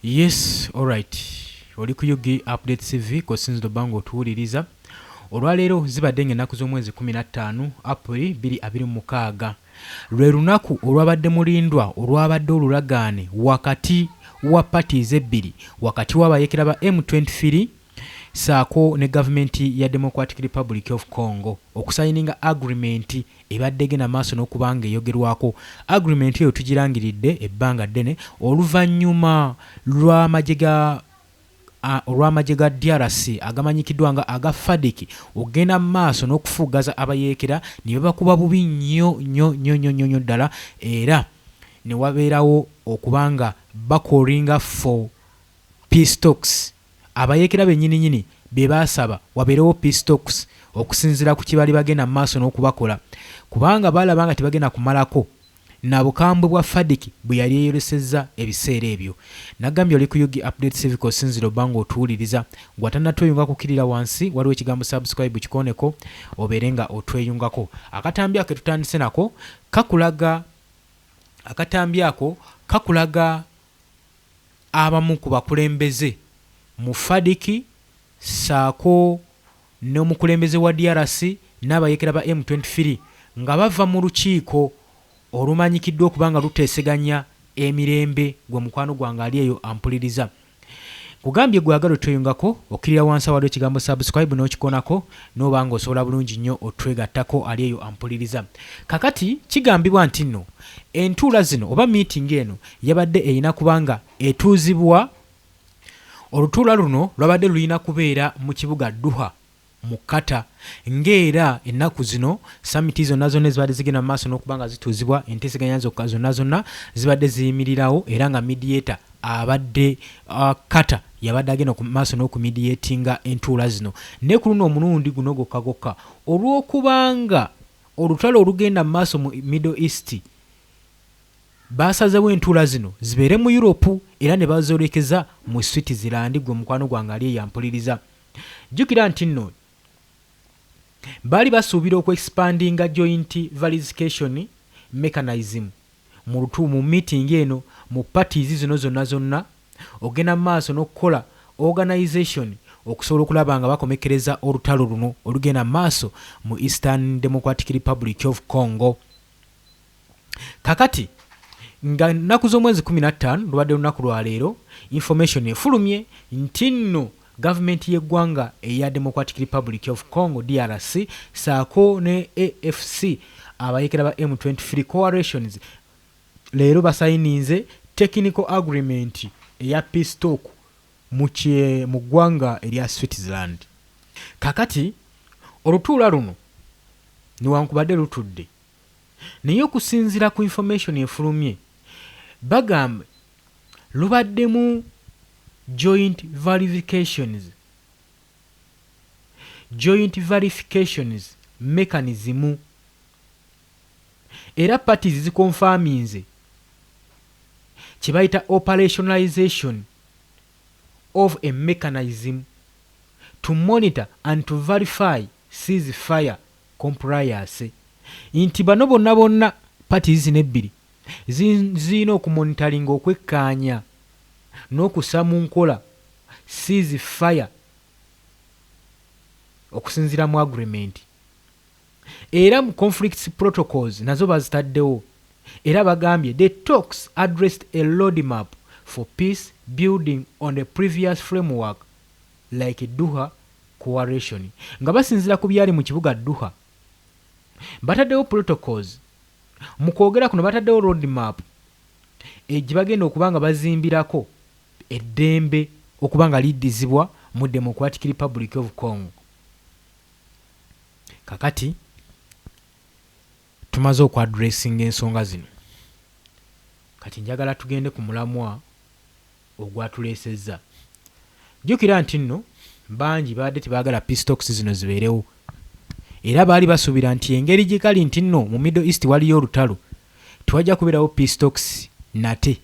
Yes, alright. Oli ku UG Update CV kosinzira obba ng'otuwuliriza. Olwaleero zibadde ng'ennaku z'omwezi 15 April 2026. Lwe lunaku olwabadde mulindwa olwabadde olulagaane wakati wa parties ebbiri wakati w'abayeekera ba M23 saako ne gavumenti ya Democratic Republic of Congo okusayininga agreement ebadde egenda maaso n'okuba nga eyogerwako. Agreement eyo tugirangiridde ebbanga ddene oluvannyuma lw'amagye ga olw'amagye ga DRC agamanyikiddwa nga aga FARDC okugenda mu maaso n'okufuuggaza abayeekera ne babakuba bubi nnyo nnyo nnyo nnyo nnyo ddala era ne wabeerawo okuba nga bacallinga for peace talks. Abayeekera bennyininyini be baasaba wabeerewo peace talks okusinziira ku kye baali bagenda mu maaso n'okubakola kubanga baalaba nga tebagenda kumalako na bukambwe bwa FARDC bwe yali eyolesezza ebiseera ebyo. Nagambye oli ku UG Update Civic osinzira obba ng'otuwuliriza. Gwe atannatweyunga kukkirira wansi waliwo ekigambo subscribe kikooneko obeere nga otweyungako. Akatambi ako ke tutandise nako kakulaga akatambi ako kakulaga abamu ku bakulembeze mu FARDC ssaako n'omukulembeze wa DRC n'abayeekera ba M23 nga bava mu lukiiko olumanyikiddwa okuba nga luteeseganya emirembe. Gwe mukwano gwange ali eyo ampuliriza. Nkugambye gwe agala otweyungako okkirira wansi awali ekigambo subscribe n'okikonako n'oba ng'osobola bulungi nnyo otwegattako ali eyo ampuliriza. Kakati kigambibwa nti nno entuula zino oba meeting eno yabadde erina kuba nga etuuzibwa. Olutuula luno lwabadde lulina kubeera mu kibuga Doha mu Qatar ng'era ennaku zino summit zonna zonna ezibadde zigenda mu maaso n'okuba nga zituuzibwa, enteeseganya zokka zonna zonna zibadde ziyimirirawo era nga mediator abadde Qatar yabadde agenda ku maaso n'okumediatinga entuula zino. Naye ku luno omulundi guno gwokka gwokka olw'okubanga olutalo olugenda mu maaso mu Middle East, baasazeewo entuula zino zibeere mu Europe era ne bazoolekeza mu Switzerland. Gwe mukwano gwange ali eyo ampuliriza. Jjukira nti nno baali basuubira okuexpandinga joint verification mechanism mu lutu mu meeting eno mu parties zino zonna zonna ogenda mu maaso n'okukola organization okusobola okulaba nga bakomekkereza olutalo luno olugenda mu maaso mu Eastern Democratic Republic of Congo. Kakati nga nnaku z'omwezi 15 lubadde lunaku lwa leero, information efulumye nti nno gavumenti y'eggwanga eya Democratic Republic of Congo DRC saako ne AFC abayeekera ba M23 coalitions leero basayininze technical agreement eya peace talk mu kye mu ggwanga erya Switzerland. Kakati olutuula luno newankubadde lutudde naye okusinziira ku information efulumye bagamba lubaddemu joint verifications mechanism era parties ziconfirminze kye bayita operationalization of a mechanism to monitor and to verify ceasefire compliance, nti bano bonna bonna parties zino ebbiri zirina okumonitoringa, okwekkaanya n'okussa mu nkola ceasefire okusinziira mu agreement. Era mu conflicts protocols nazo bazitaddewo era bagambye the talks addressed a roadmap for peace building on the previous framework like Doha Coalition. Nga basinziira ku byali mu kibuga Doha, bataddewo protocols. Mu kwogera kuno bataddewo roadmap gye bagenda okuba nga bazimbirako eddembe okuba nga liddizibwa mu Democratic Republic of Congo. Kakati tumaze okuaddressinga ensonga zino, kati njagala tugende ku mulamwa ogwatuleesezza. Jjukira nti nno bangi babadde tebaagala peace talks zino zibeerewo era baali basuubira nti engeri gye kali nti nno mu Middle East waliyo olutalo, tewajja kubeerawo peace talks nate.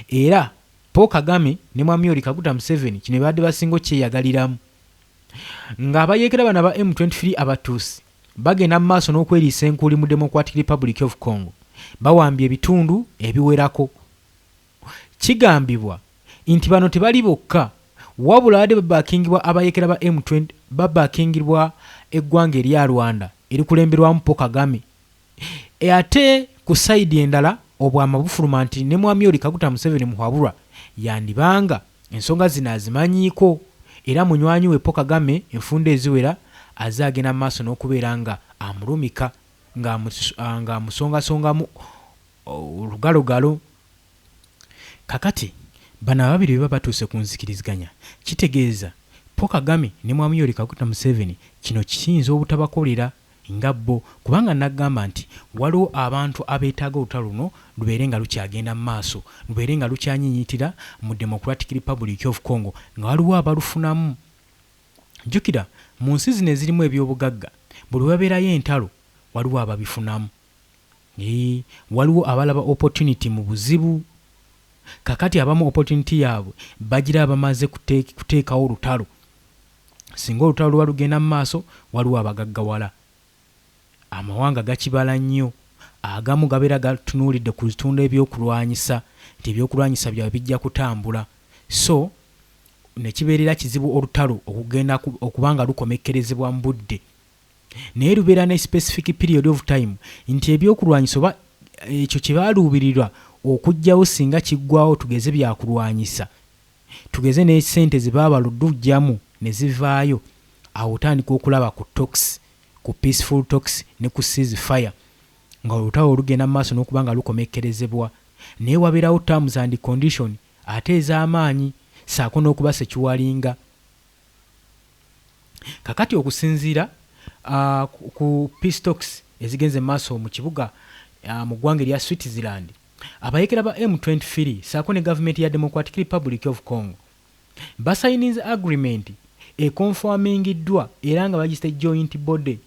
Era Paul Kagame ne Mwami Yoweri Kaguta Museveni kino babadde basinga okyeyagaliramu ng'abayeekera bano aba M23 Abatuusi bagenda mu maaso n'okweriisa enkuuli mu Democratic Republic of Congo, bawambye ebitundu ebiwerako. Kigambibwa Nti bano tebali bokka, wabula babadde babakingibwa abayeekera ba M20, babakingibwa eggwanga erya Rwanda erikulemberwamu Paul Kagame. Ate ku sayidi endala obwama bufuluma nti ne Mwami Yoweri Kaguta Museveni Muhabura yandibanga ensonga zino azimanyiiko era munywanyi we Paul Kagame enfunda eziwera azze agenda mu maaso n'okubeera nga amulumika ng'amusongasongamu olugalogalo. Kakati bano ababiri bwe baba batuuse ku nzikiriziganya kitegeeza Paul Kagame ne Mwami Yoweri Kaguta Museveni kino kiyinza obutabakolera nga bo kubanga nagamba nti waliwo abantu abeetaaga olutalo luno lubeere nga lukyagenda mu maaso, lubeere nga lukyanyinyitira mu Democratic Republic of Congo nga waliwo abalufunamu. Jjukira mu nsi zino ezirimu ebyobugagga buli wabeerayo entalo waliwo ababifunamu. Eeh, waliwo abalaba opportunity mu buzibu. Kakati abamu opportunity yaabwe bagiraba bamaze kuteekawo lutalo. Singa olutalo luba lugenda mu maaso waliwo abagaggawala. Amawanga gakibala nnyo. Agamu gabeera gatunuulidde ku bitunda ebyokulwanyisa nti ebyokulwanyisa byabwe bijja kutambula. So ne kibeerera kizibu olutalo okugenda okuba nga lukomekkerezebwa mu budde. Naye lubeera ne specific period of time nti ebyokulwanyisa oba ekyo kye baluubirirwa okuggyawo singa kiggwawo tugeze byakulwanyisa, tugeze ne ssente ze baabaluddujjamu ne zivaayo, awo otandika okulaba ku talks, ku peaceful talks ne ku cease fire nga olutalo lugenda mu maaso n'okuba nga lukomekkerezebwa. Naye wabeerawo terms and condition ate ez'amaanyi ssaako n'okuba securinga. Kakati okusinziira ku peace talks ezigenze mu maaso mu kibuga mu ggwanga erya Switzerland, abayeekera ba M23 ssaako ne gavumenti ya Democratic Republic of Congo basayininze agreement ekonfamingiddwa era nga bagiyise joint body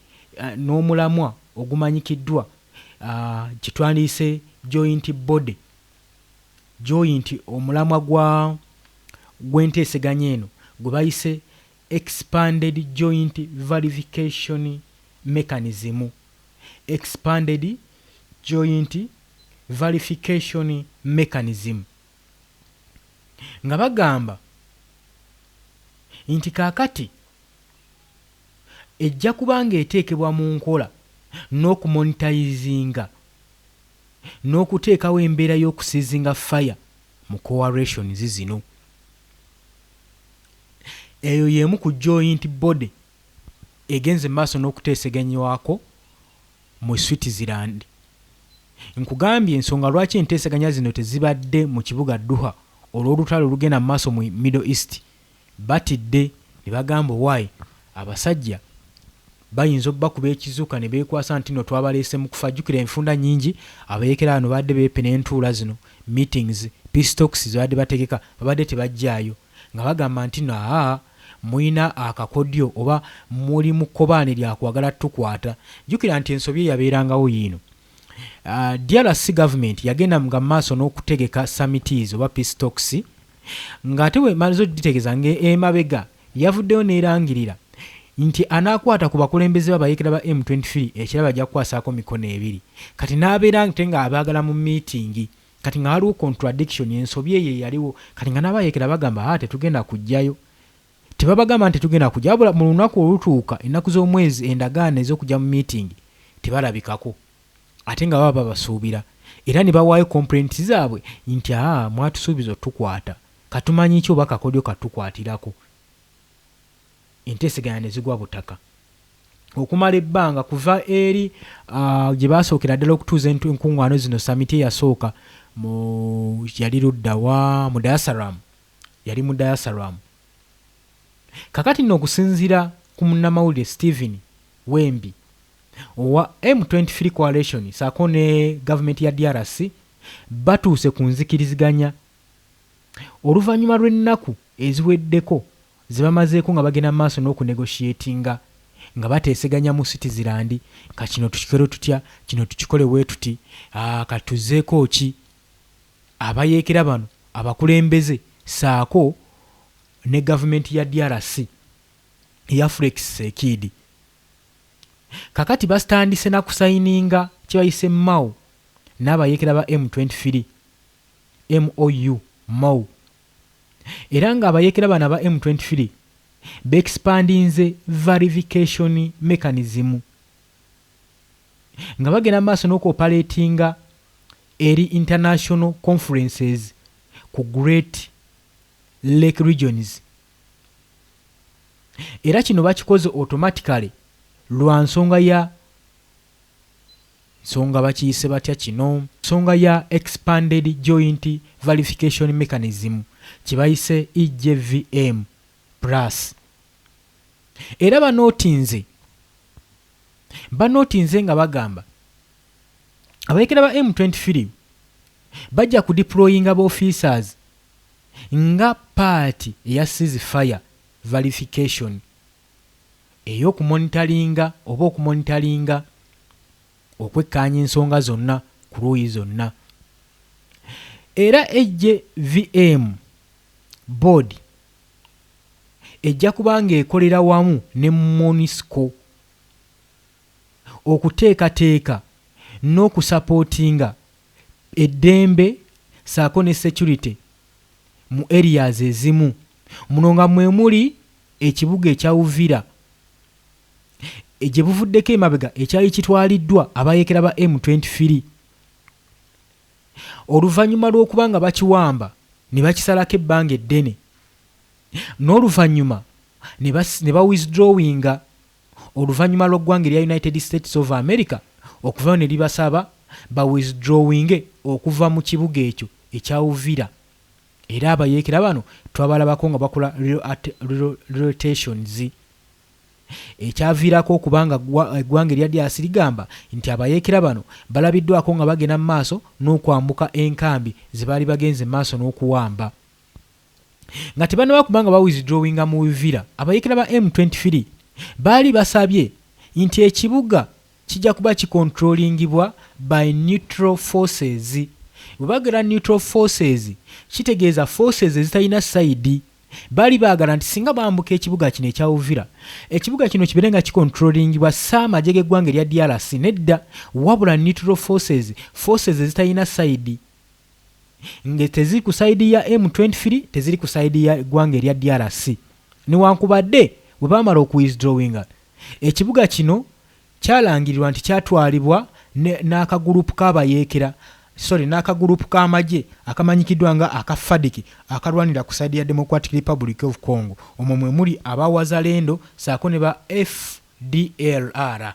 n'omulamwa ogumanyikiddwa kye twandiyise joint body joint. Omulamwa gwa gw'enteeseganya eno gwe bayise expanded joint verification mechanism, expanded joint verification mechanism, nga bagamba nti kaakati ejja kuba ng'eteekebwa mu nkola n'okumonitoringa n'okuteekawo embeera y'okuceasinga fire mu coalitions zino. Eyo y'emu ku joint body egenze maaso n'okuteeseganywako mu Switzerland. Nkugambye ensonga lwaki enteeseganya zino tezibadde mu kibuga Doha olw'olutalo olugenda mu maaso mu Middle East. Batidde ne bagamba owaayi abasajja bayinza obbakuba ekizuka ne beekwasa nti nno twabaleese mu kufa. Jjukira enfunda nnyingi abayeekera bano babadde beepena entuula zino, meetings, peace talks ze babadde bategeka babadde tebajjaayo nga bagamba nti nno aa muyina akakodyo oba muli mu kkobaane lya kwagala tukwata. Jjukira nti ensobi eyabeerangawo yiino. DRC government yagenda nga maaso n'okutegeka summits oba peace talks ng'ate bwemaliza ogitegeeza ng'emabega yavuddeyo n'erangirira nti anaakwata ku bakulembeze b'abayeekera ba M23 ekirabo ajja kukwasaako mikono ebiri. Kati n'abeera nte ng'abaagala mu meeting, kati nga waliwo contradiction, ensobi eyo eyaliwo. Kati nga n'abayeekera bagamba aa tetugenda kujjayo, tebabagamba nti tetugenda kujja, wabula mu lunaku olutuuka ennaku z'omwezi endagaano ez'okujja mu meeting tebalabikako, ate nga baba babasuubira era ne bawaayo complaints zaabwe nti aa mwatusuubiza otukwata, katumanyi ki oba kakodyo katukwatirako. Enteeseganya ne zigwa butaka okumala ebbanga kuva eri gye baasookera ddala okutuuza enkuŋŋaano zino. Summit eyasooka mu yali ludda wa mu Dar es Salaam, yali mu Dar es Salaam. Kakati nno okusinziira ku munnamawulire Stephen Wembi owa M23 coalition saako ne gavumenti ya DRC, batuuse ku nzikiriziganya oluvannyuma lw'ennaku eziweddeko ze bamazeeko nga bagenda mu maaso n'okunegotiatinga nga bateeseganya mu Switzerland, ka kino tukikole tutya, kino tukikole bwe tuti, katuzeeko ki. Abayeekera bano abakulembeze saako ne gavumenti ya DRC eya Felix Tshisekedi kakati basitandise na kusayininga kye bayise MOU n'abayeekera ba M23, MOU, MOU. Era nga abayeekera bano aba M23 beexpandinze verification mechanism nga bagenda maaso n'okuoperatinga eri international conferences ku Great Lake regions. Era kino bakikoze automatically lwa nsonga ya nsonga bakiyise batya kino, nsonga ya expanded joint verification mechanism kibayise EJVM plus. Era banootinze nga bagamba abayeekera ba M23 bajja ku deployinga ba officers nga part eya ceasefire verification ey'okumonitaringa oba okumonitaringa okwekkaanya ensonga zonna ku luuyi zonna. Era EJVM board ejja kuba ng'ekolera wamu ne MONUSCO okuteekateeka n'okusapootinga eddembe ssaako ne security mu areas ezimu, muno nga mwe muli ekibuga ekya Uvira gye buvuddeko emabega ekyali kitwaliddwa abayeekera ba M23 oluvannyuma lw'okuba nga bakiwamba ne bakisalako ebbanga eddene, n'oluvannyuma ne bawithdrawinga oluvannyuma lw'eggwanga erya United States of America okuvayo ne libasaba bawithdrawinge okuva mu kibuga ekyo ekya Uvira. Era abayeekera bano twabalabako nga bakola rotations ekyaviirako okuba nga eggwanga erya DRC ligamba nti abayeekera bano balabiddwako nga bagenda mu maaso n'okwambuka enkambi ze baali bagenze mu maaso n'okuwamba nga tebannaba kuba nga bawithdrawinga mu Uvira. Abayeekera ba M23 baali basabye nti ekibuga kijja kuba kikontrolingibwa by neutral forces. Bwe bagera neutral forces, kitegeeza forces ezitalina side. Baali baagala nti singa bambuka ekibuga kino ekya Uvira, ekibuga kino kibeere nga kikontrolingibwa si amagye g'eggwanga erya DRC nedda, wabula neutral forces, forces ezitalina side, nga teziri ku side ya M23, teziri ku side ya eggwanga erya DRC. Newankubadde bwe baamala okuwithdrawinga, ekibuga kino kyalangirirwa nti kyatwalibwa n'akagurupu k'abayeekera, sorry, n'akagurupu k'amagye akamanyikiddwa nga aka FARDC akalwanira ku side ya Democratic Republic of Congo. Omwo mwe muli aba Wazalendo ssaako ne ba FDLR.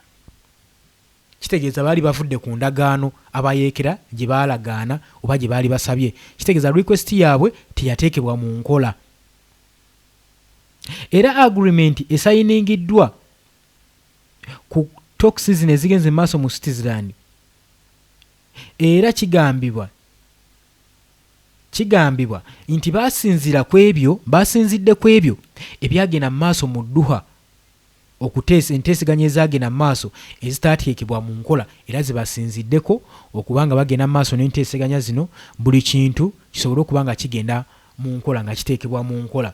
Kitegeeza baali bavudde ku ndagaano abayeekera gye baalagaana oba gye baali basabye. Kitegeeza request yaabwe teyateekebwa mu nkola. Era agreement esayiningiddwa ku talks zino ezigenze mu maaso mu Switzerland, era kigambibwa nti basinziira ku ebyo, basinzidde ku ebyo ebyagenda mu maaso mu Doha, okuteesa enteeseganya ezaagenda mu maaso ezitaateekebwa mu nkola, era ze basinziddeko okuba nga bagenda mu maaso n'enteeseganya zino, buli kintu kisobole okuba nga kigenda mu nkola, nga kiteekebwa mu nkola.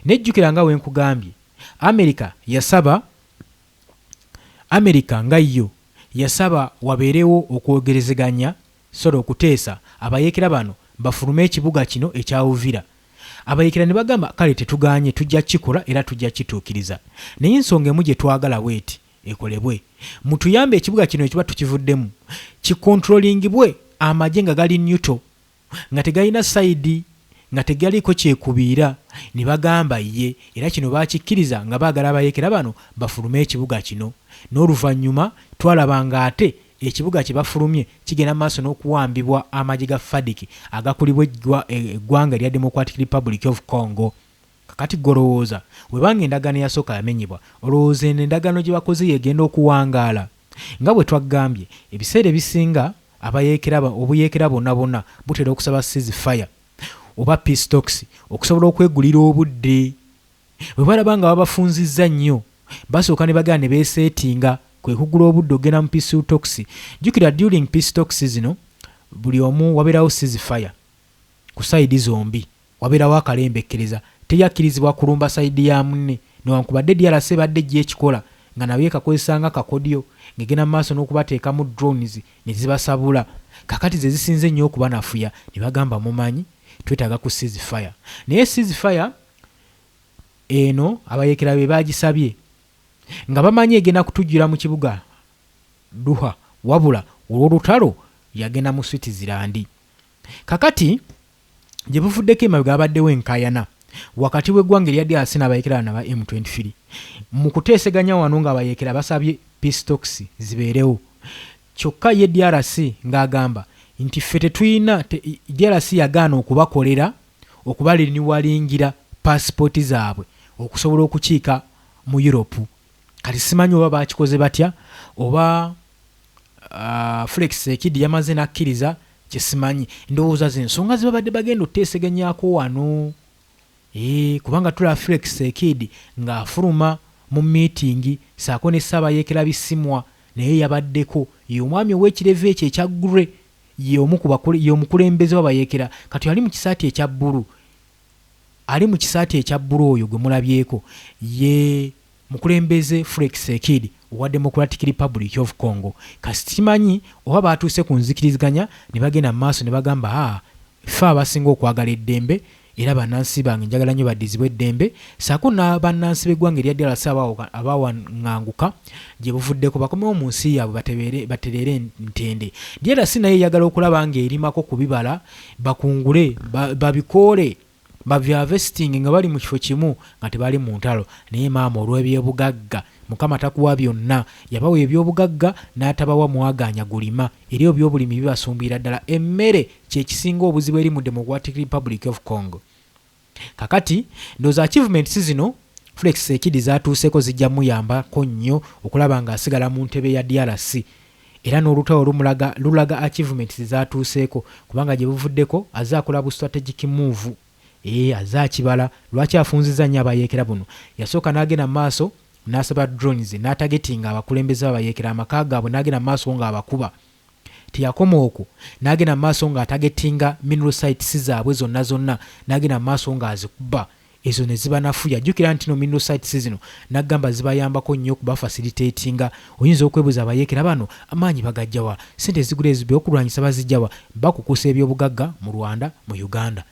Nejjukira nga wenkugambye, America yasaba, America nga yo yasaba wabeerewo okwogerezeganya, sorry, okuteesa abayeekera bano bafulume ekibuga kino ekya Uvira. Abayeekera ne bagamba, kale tetuganye, tujja kukikola era tujja kukituukiriza, naye ensonga emu gye twagala bweti ekolebwe: mutuyambe ekibuga kino ekiba tukivuddemu kikontrolingibwe amagye nga gali neutral, nga tegalina side, nga tegaliko kyekubiira. Ne bagamba ye, era kino bakikkiriza nga baagala abayeekera bano bafulume ekibuga kino. N'oluvannyuma twalaba nga ate ekibuga kye bafulumye kigenda mu maaso n'okuwambibwa amagye ga FARDC agakulibwa eggwanga erya Democratic Republic of Congo. Kakati golowooza webanga endagaano eyasooka yamenyebwa, olowooza eno endagaano gye bakoze yegenda okuwangaala? Nga bwe twagambye, ebiseera ebisinga abayeekera obuyeekera bonna bonna butera okusaba ceasefire oba peace talks okusobola okwegulira obudde. Bwe balaba nga babafunzizza nnyo, basooka ne bagenda ne beeseetinga, kwe kugula obudde okugenda mu peace talks. Jjukira, during peace talks zino buli omu wabeerawo ceasefire ku side zombi, wabeerawo akalembekkereza, teyakkirizibwa kulumba side ya munne, newankubadde DRC ebadde ejja ekikola nga nabyo ekakozesa nga kakodyo ng'egenda mu maaso n'okubateekamu drones ne zibasabula. Kakati ze zisinze nnyo okubanafuya, ne bagamba, mumanyi, Twetaaga ku ceasefire. Naye ceasefire eno abayeekera be baagisabye nga bamanyi egenda kutujjira mu kibuga Doha, wabula olw'olutalo yagenda mu Switzerland. Kakati gye buvuddeko emabega wabaddewo enkaayana wakati w'eggwanga erya DRC n'abayeekera bano aba M23 mu kuteeseganya wano ng'abayeekera basabye peace talks zibeerewo, kyokka ye DRC ng'agamba nti ffe tetulina te, DRC yagaana okubakolera okubarenewallingira paasipooti zaabwe okusobola okukiika mu Europe. Kati simanyi oba baakikoze batya oba Felix Tshisekedi yamaze n'akkiriza, kye simanyi. Ndowooza ze nsonga ze babadde bagenda otuteeseganyaako wano. Eeh, kubanga tulaba Felix Tshisekedi ng'afuluma mu miitingi ssaako ne Ssaabayeekera Bisimwa naye yabaddeko. Ye omwami ow'ekirevu ekyo ekya grey ye omu ku bakule, ye omukulembeze w'abayeekera. Kati ali mu kisaati ekya bbulu, ali mu kisaati ekya bbulu oyo gwe mulabyeko ye Mukulembeze Felix Tshisekedi owa Democratic Republic of Congo. Kasita simanyi oba baatuuse ku nzikiriziganya ne bagenda mu maaso ne bagamba haa ffe abasinga okwagala eddembe era bannansi bange njagala nnyo baddizibwe eddembe ssaako na bannansi b'eggwanga erya DRC abawanganguka gye buvuddeko bakomewo mu nsi yaabwe batereere ntende. DRC nayo eyagala okulaba ng'erimako ku bibala bakungule babikoole Babiharvestinge nga bali mu kifo kimu nga tebali mu ntalo. Naye maama olw'ebyobugagga, Mukama takuwa byonna. Yabawa ebyobugagga n'atabawa mwagaanya gulima. Era ebyobulimi bibasumbuyira ddala. Emmere kye kisinga obuzibu eri mu Democratic Republic of Congo. Kakati, ndowooza achievements zino Felix Tshisekedi z'atuuseeko zijja muyambako nnyo okulaba ng'asigala mu ntebe ya DRC. Era n'olutalo lumulaga lulaga achievements zatuuseeko kubanga gyebuvuddeko azze akola bu strategic move eeh azze akibala lwaki afunzizza nnyo abayeekera buno yasooka n'agenda mu maaso n'asaba drones n'atagetinga abakulembeze b'abayeekera amaka gaabwe n'agenda mu maaso nga abakuba teyakoma okwo n'agenda mu maaso nga atagetinga mineral sites zaabwe zonna zonna n'agenda mu maaso nga azikuba ezo ne zibanafuya. Jjukira nti no mineral sites zino naggamba zibayambako nnyo okubafacilitatinga. Oyinza okwebuza abayeekera bano amaanyi bagaggya wa? Ssente ezigula ebyokulwanyisa baziggya wa? Bakukusa ebyobugagga mu Rwanda, mu Uganda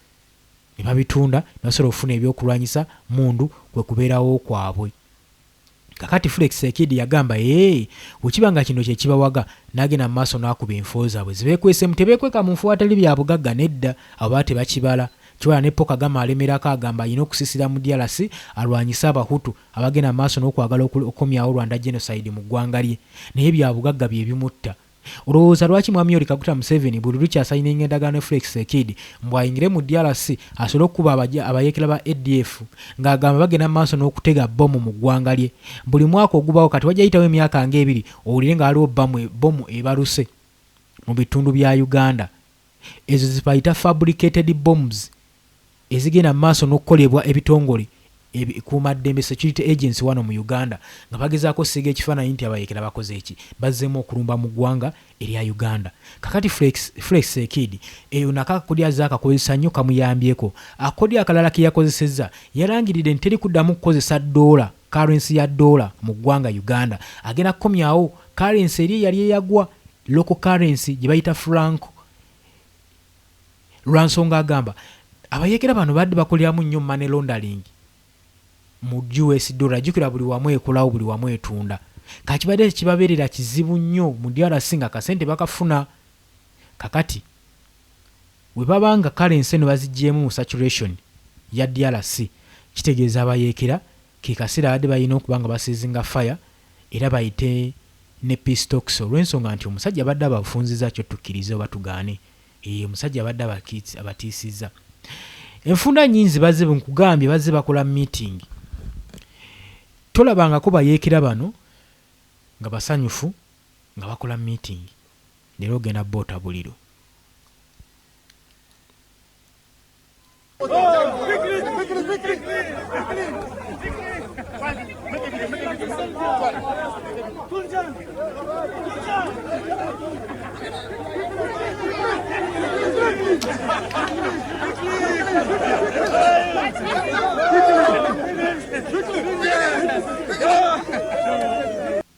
ne babitunda ne basobola okufuna ebyokulwanyisa, mmundu, kwe kubeerawo kwabwe. Kakati Felix Tshisekedi yagamba, Eeh, bwe kiba nga kino kye kibawaga, n'agenda mu maaso n'akuba enfo zaabwe ze beekweseemu. Tebeekweka mu nfo awatali bya bugagga, nedda, abo baba tebakibala. Kiwala ne Paul Kagame alemerako agamba alina okusisira mu DRC alwanyise Abahutu abagenda mu maaso n'okwagala okukomyawo Rwanda Genocide mu ggwanga lye. Naye bya bugagga bye bimutta. Olowooza lwaki Mwami Yoweri Kaguta Museveni buli lukya asayininga endagaano ne Felix Tshisekedi mbu ayingire mu DRC asobole okukuba abayeekera ba ADF nga agamba bagenda mu maaso n'okutega bbomu mu ggwanga lye buli mwaka ogubawo kati wajja yitawo emyaka nga ebiri owulire nga waliwo bbomu ebaluse mu bitundu bya Uganda ezo zebayita fabricated bombs ezigenda mu maaso n'okukolebwa ebitongole ebikuumaddembe, security agency, wano mu Uganda nga bagezaako osiiga ekifaananyi nti abayeekera bakoze ki? Bazzeemu okulumba mu ggwanga erya Uganda. Kakati Felix Tshisekedi eyo nako akakodyo azze akakozesa nnyo kamuyambyeko. Akakodyo akalala ke yakozesezza, yalangiridde nti teri kuddamu kukozesa ddoola, currency ya ddoola, mu ggwanga Uganda. Agenda kukomyawo currency eri eyali eyagwa, local currency, gye bayita Franco. Lwa nsonga agamba abayeekera bano babadde bakoleramu nnyo money laundering mu US dollar, jjukira buli wamu ekolawo buli wamu etunda, kakibadde tekibabeerera kizibu nnyo mu DRC nga akasente bakafuna. Kakati bwe baba nga currency eno baziggyeemu mu saturation ya DRC kitegeeza abayeekera ke kaseera babadde balina okuba nga baseezinga fire era bayite ne peace talks olw'ensonga nti omusajja abadde abafunzizza kyo tukkirize oba tugaane. Eeh omusajja abadde abatiisizza. Enfunda nyinzi bazze nkugambye bazze bakola meeting. Tolabangako bayeekera bano nga basanyufu nga bakola meeting. Leero ogenda boota buliro.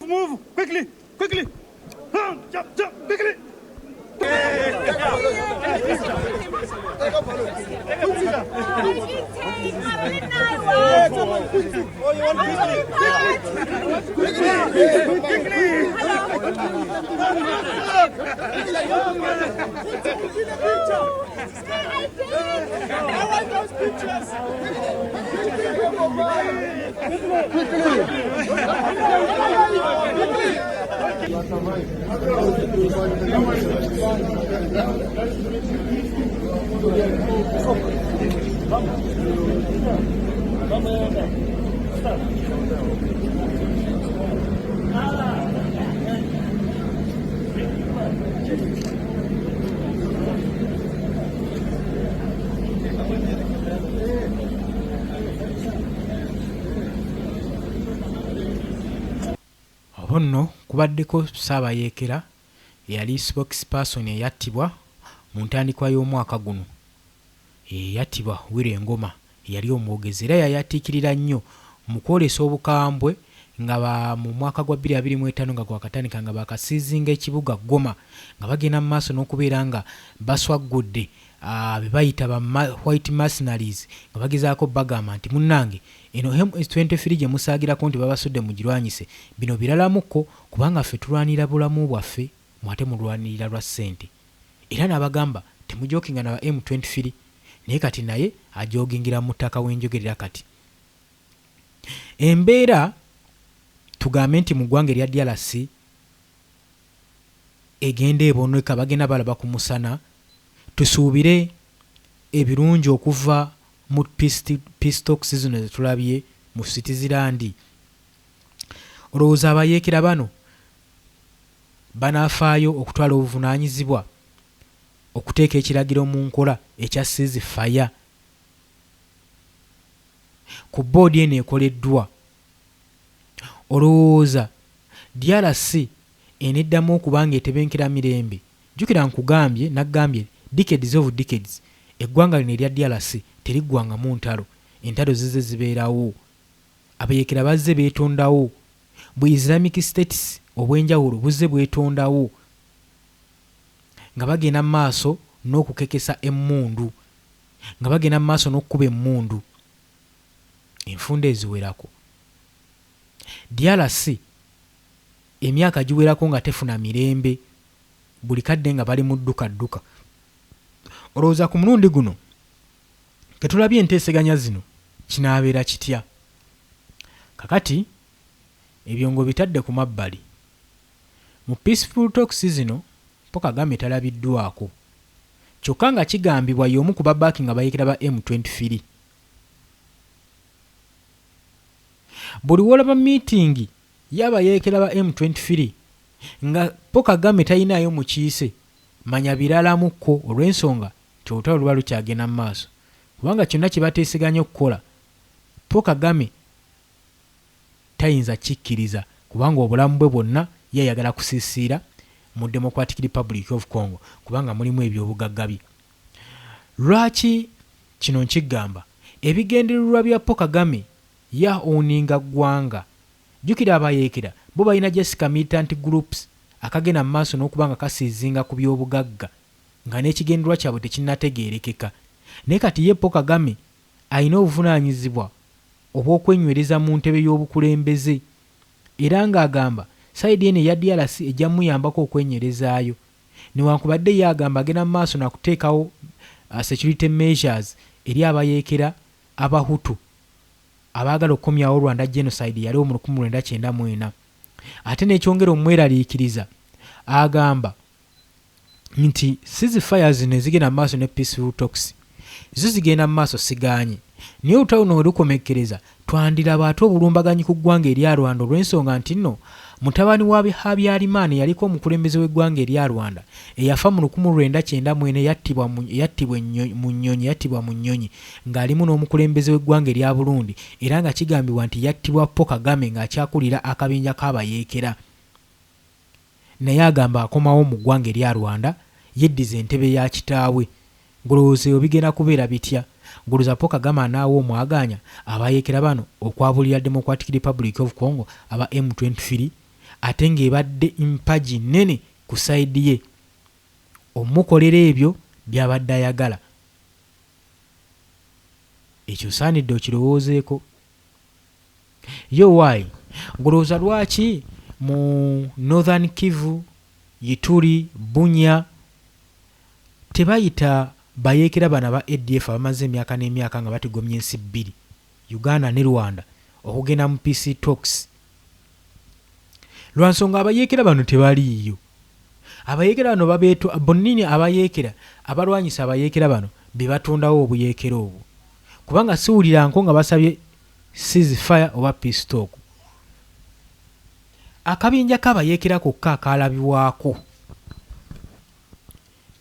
Move quickly, quickly. Jump, jump, quickly. Obo nno kubaddeko Ssaabayeekera eyali spokesperson eyattibwa mu ntandikwa y'omwaka guno. Eyattibwa Willy Engoma eyali omwogezi era yayatiikirira nnyo mu kwolesa obukambwe nga ba mu mwaka gwa 2025 nga gwakatandika nga bakasiizinga ekibuga Goma nga bagenda mu maaso n'okubeera nga baswaggudde be bayita ba white mercenaries nga bagezaako bagamba nti munnange eno M23 gye musaagirako nti babasudde mugirwanyise bino biralamukko kubanga ffe tulwanirira bulamu bwaffe mwe ate mulwanirira lwa ssente era n'abagamba temujokinga na ba M23 naye kati naye ajogingira mu ttaka wenjogerera kati. Embeera tugambe nti mu ggwanga erya DRC egenda eboneka bagenda balaba ku musana tusuubire ebirungi okuva mu peace talks zino zetulabye mu Switzerland. Olowooza abayeekera bano banaafaayo okutwala obuvunaanyizibwa okuteeka ekiragiro mu nkola ekya ceasefire ku bboodi eno ekoleddwa? Olowooza DRC eneddamu okuba ng'etebenkera mirembe? Jjukira nkugambye naggambye decades of decades eggwanga lino erya DRC teriggwangamu ntalo. Entalo zizze zibeerawo, abayeekera bazze beetondawo, bu Islamic States obw'enjawulo buzze bwetondawo nga bagenda mu maaso n'okukekesa emmundu, nga bagenda mu maaso n'okukuba emmundu enfunda eziwerako. DRC emyaka giwerako nga tefuna mirembe buli kadde nga bali mu dduka dduka. Olowooza ku mulundi guno ketulabye enteeseganya zino kinaabeera kitya? Kakati ebyo ng'obitadde ku mabbali, mu peaceful talks zino Paul Kagame talabiddwako kyokka nga kigambibwa y'omu ku babaakinga abayeekera ba M23. Buli w'olaba miitingi y'abayeekera ba M23 nga Paul Kagame talinaayo mukiise manya biralamukko olw'ensonga nti olutalo luba lukyagenda mu maaso kubanga kyonna kye bateeseganya okukola Paul Kagame tayinza kikkiriza kubanga obulamu bwe bwonna ye ayagala kusiisiira mu Democratic Republic of Congo kubanga mulimu ebyobugagga bye. Lwaki kino nkigamba? Ebigendererwa bya Paul Kagame ye a-owninga ggwanga. Jjukira abayeekera bo balina just ka militant groups akagenda mu maaso n'okuba nga kasiizinga ku byobugagga nga n'ekigendererwa kyabwe tekinnategeerekeka. Naye kati ye Paul Kagame alina obuvunaanyizibwa obw'okwenywereza mu ntebe y'obukulembeze era ng'agamba sayidi eno eya DRC ejja muyambako okwenywerezaayo newankubadde ye agamba agenda mu maaso nakuteekawo security measures eri abayeekera Abahutu abaagala okukomyawo Rwanda genocide eyaliwo mu 1994. Ate n'ekyongera omweraliikiriza agamba nti ceasefire zino ezigenda mu maaso ne peaceful talks zo zigenda mu maaso sigaanye naye olutalo luno we lukomekkereza twandiraba ate obulumbaganyi ku ggwanga erya Rwanda olw'ensonga nti nno mutabani wa Habyarimana eyaliko omukulembeze w'eggwanga erya Rwanda eyafa mu 1994 yattibwa mu nnyonyi yattibwa mu nnyonyi ng'alimu n'omukulembeze w'eggwanga erya Burundi era nga kigambibwa nti yattibwa Paul Kagame ng'akyakulira akabinja k'abayeekera. Naye agamba akomawo mu ggwanga erya Rwanda yeddize entebe ya kitaawe. Ng'olowooza ebyo bigenda kubeera bitya? Ng'olowooza Paul Kagame anaawa omwagaanya abayeekera bano okwabulira Democratic Republic of Congo aba M23 ate ng'ebadde mpagi nnene ku sayidi ye omukolera ebyo by'abadde ayagala? Ekyo osaanidde okirowoozeeko. Yo why? Ngolowooza lwaki mu Northern Kivu, Ituri, Bunya tebayita bayeekera bano aba ADF abamaze emyaka n'emyaka nga batigomya ensi bbiri, Uganda ne Rwanda, okugenda mu peace talks? Lwa nsonga abayeekera bano tebaliiyo. Abayeekera bano babeeto bonnini abayeekera abalwanyisa abayeekera bano be batondawo obuyeekera obwo, kubanga siwuliranko nga basabye cease fire oba peace talk. Akabinja k'abayeekera kokka akaalabibwako,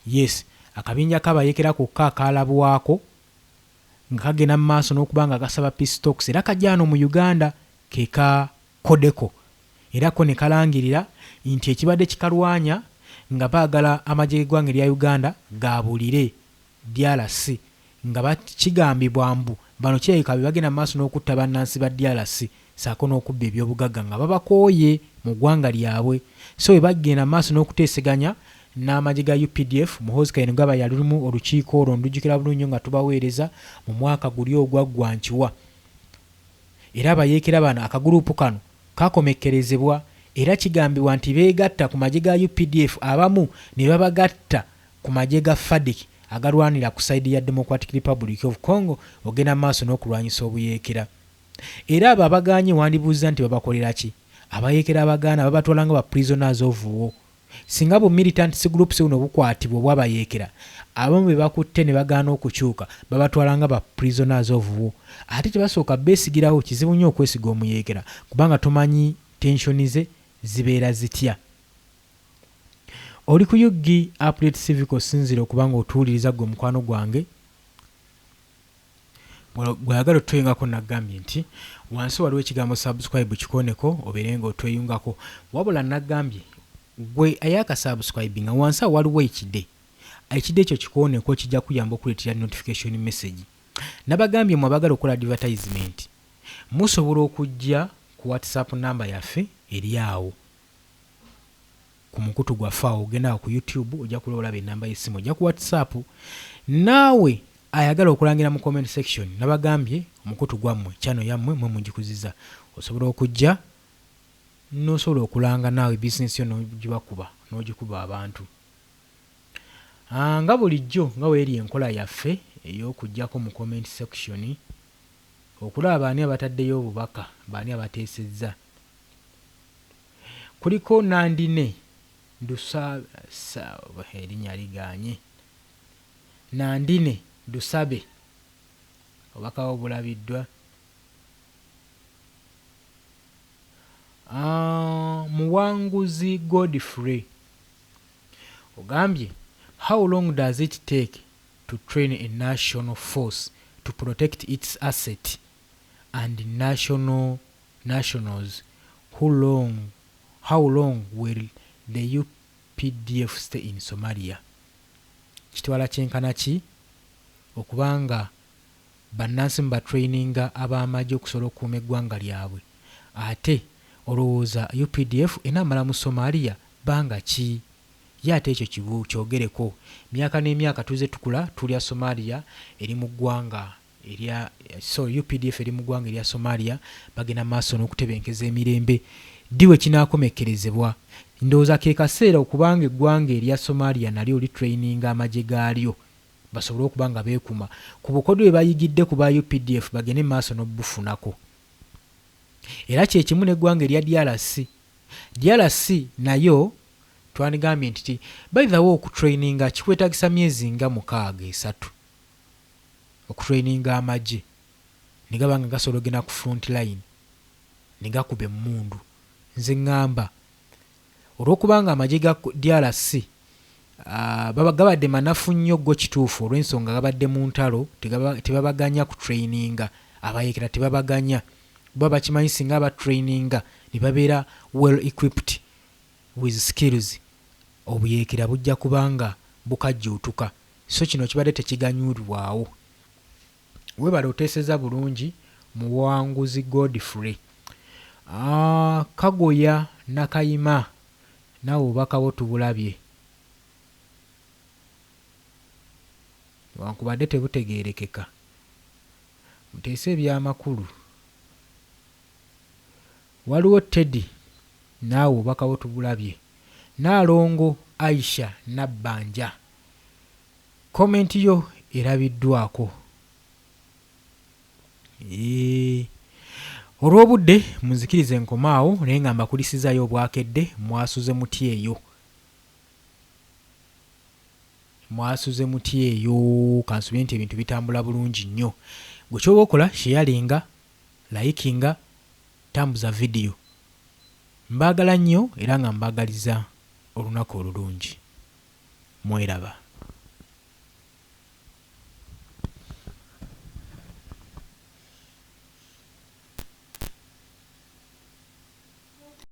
yes, akabinja k'abayeekera kokka akaalabwako nga kagenda mu maaso n'okuba nga gasaba peace talks era kajja wano mu Uganda ke ka Codeco, era ko ne kalangirira nti ekibadde kikalwanya nga baagala amagye g'eggwanga erya Uganda gaabulire DRC nga kigambibwa mbu bano kirabika be bagenda mu maaso n'okutta bannansi ba DRC ssaako n'okubba ebyobugagga nga babakooye mu ggwanga lyabwe. So bwe bagenda mu maaso n'okuteeseganya n'amagye ga UPDF, Muhoozi Kainerugaba yalulimu olukiiko olwo, ndujjukira bulungi nnyo nga tubaweereza mu mwaka guli ogwaggwa nkiwa. Era abayeekera bano akaguruupu kano kakomekkerezebwa era kigambibwa nti beegatta ku magye ga UPDF abamu ne babagatta ku magye ga FARDC agalwanira ku sayidi ya Democratic Republic of Congo ogenda mu maaso n'okulwanyisa obuyeekera. Era abo abagaanye wandibuuzizza nti babakolera ki? Abayeekera abagaana babatwala nga ba prisoners of war. Singa bu militants groups buno bukwatibwa obw'abayeekera, abamu be bakutte ne bagaana okukyuka babatwala nga ba prisoners of war. Ate tebasooka beesigirawo, kizibu nnyo okwesiga omuyeekera kubanga tomanyi tension ze zibeera zitya. Oli ku UG Update Civic osinziira okuba nga otuwuliriza ggwe mukwano gwange. Gwayagala otweyungako nagambye nti wansi waliwo ekigambo subscribe kikooneko obeere nga otweyungako. Wabula nagambye gwe ayakasubscribinga wansi awo waliwo ekide. Ekide ekyo kikooneko kijja kuyamba okuleetera notification message. Nabagambye mwe abagala okukola advertisement musobola okujja ku WhatsApp number yaffe eri awo ku mukutu gwaffe awo, ogenda awo ku YouTube ojja kulaba olaba ennamba y'essimu, ojja ku WhatsApp. Naawe ayagala okulangira mu comment section, nabagambye omukutu gwammwe, channel yammwe mwe mugikuziza, osobola okujja n'osobola okulanga naawe bizinesi yo n'ogibakuba n'ogikuba abantu. Nga bulijjo nga weeri enkola yaffe ey'okuggyako mu comment section okulaba baani abataddeyo obubaka, baani abateesezza. Kuliko Nandine Dusa, erinnya ligaanye, Nandine Dusabe, obubaka bwo bulabiddwa. Muwanguzi Godfrey ogambye, how long does it take to train a national force to protect its asset and nationals? How long will the UPDF stay in Somalia? Kitwala kyenkana ki okubanga bannansi mu batraininga ab'amagye okusobola okukuuma eggwanga lyabwe, ate olowooza UPDF enaamala mu Somalia bbanga ki? Ye ate ekyo kibu kyogereko. Myaka n'emyaka tuzze tukula tulya Somalia eri mu ggwanga erya, so UPDF eri mu ggwanga erya Somalia, bagenda maaso n'okutebenkeza emirembe. Ddi we kinaakomekkerezebwa? Ndowooza ke kaseera okubanga eggwanga erya Somalia nalyo litraininga amagye gaalyo basobole okuba nga beekuma ku bukodyo bwe bayigidde ku ba UPDF, bagende maaso n'obufunako. Era kye kimu n'eggwanga erya DRC. DRC nayo twandigambye nti by the way okutraininga kikwetaagisa myezi nga 6 3 okutraininga amagye ne gaba nga gasobola okugenda ku front line ne gakuba emmundu. Nze ŋŋamba olw'okubanga amagye ga DRC gabadde manafu nnyo go kituufu olw'ensonga gabadde mu ntalo, tebabaganya ku traininga, abayeekera tebabaganya, kuba bakimanyi singa abatraininga ne babeera well equipped with skills obuyeekera bujja kuba nga bukajjuutuka. So kino kibadde tekiganyulwawo. Weebale oteesezza bulungi Muwanguzi Godfrey. Kagoya Nakayima naawe obubaka bwo tubulabye newankubadde tebutegeerekeka. Muteese ebyamakulu. Waliwo Teddy naawe obubaka bwo tubulabye. Nnaalongo Aisha Nabbanja comment yo erabiddwako. Eeh. Olw'obudde munzikirize nkome awo naye nga mbakulisizaayo obwakedde mwasuze mutya eyo? Mwasuze mutya eyo? Kansubire nti ebintu bitambula bulungi nnyo. Gwe kyoba okola sharinga, likinga, tambuza video. Mbaagala nnyo era nga mbagaliza olunaku olulungi. Mweraba.